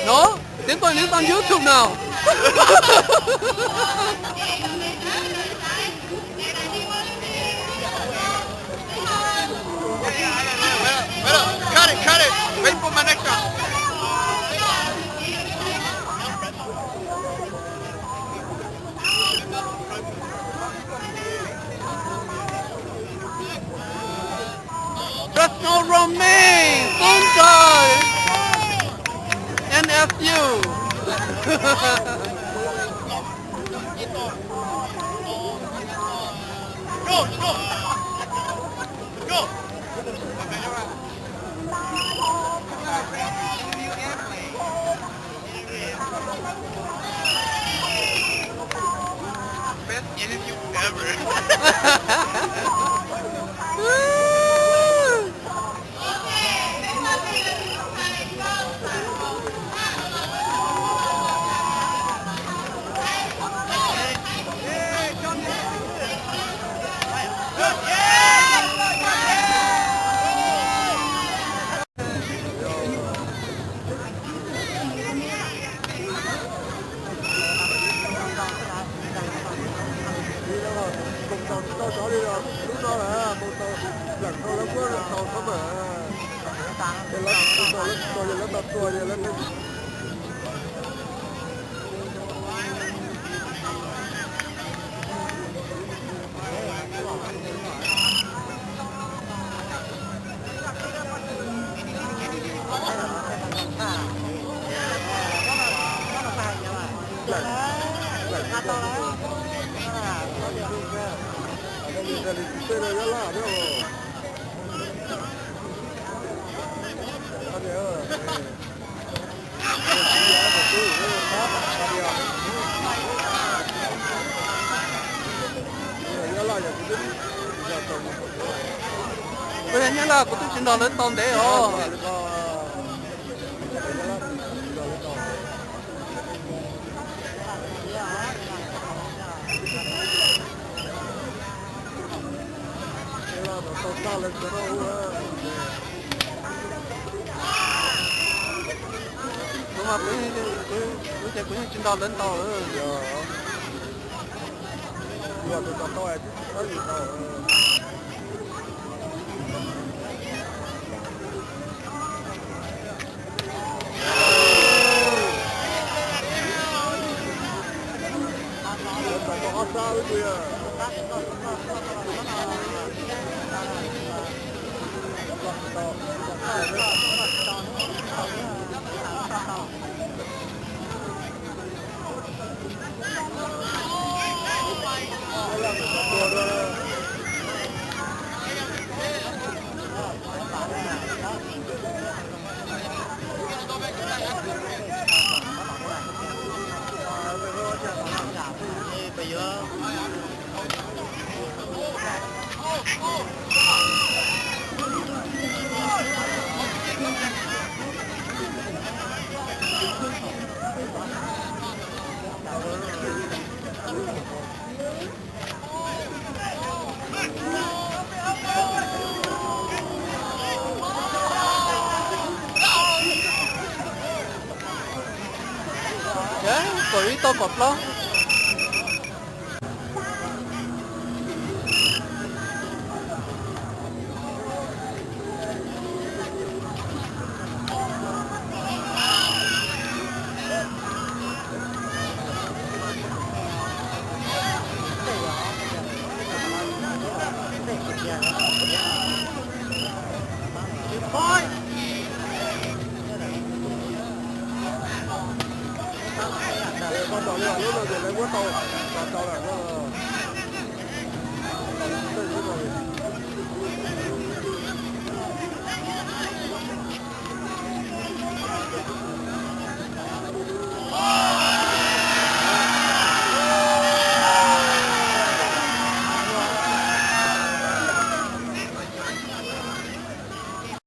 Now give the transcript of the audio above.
No, tiếng tôi nếu tao YouTube nào. Cut it, cut it. Wait for my next shot. Fresno Romain, Sun Joy, N S U. Best interview ever. Mus tau cov li los lub no lawm, mus tau, leej tau lawv muab tau thoob lawm. Ces lawv tus tau lawv tus tau, yog lawv tau tua ces lawv Kuv yog Nyab Laj, kuv twb tsis nrog lawv tau ntev os. Kuv mas kuv, kuv ces kuv yeej tsis nrog lawv ntaus. Kaum ib tau kaum plaub. Lub no ces lawv muab tau, tau lawm.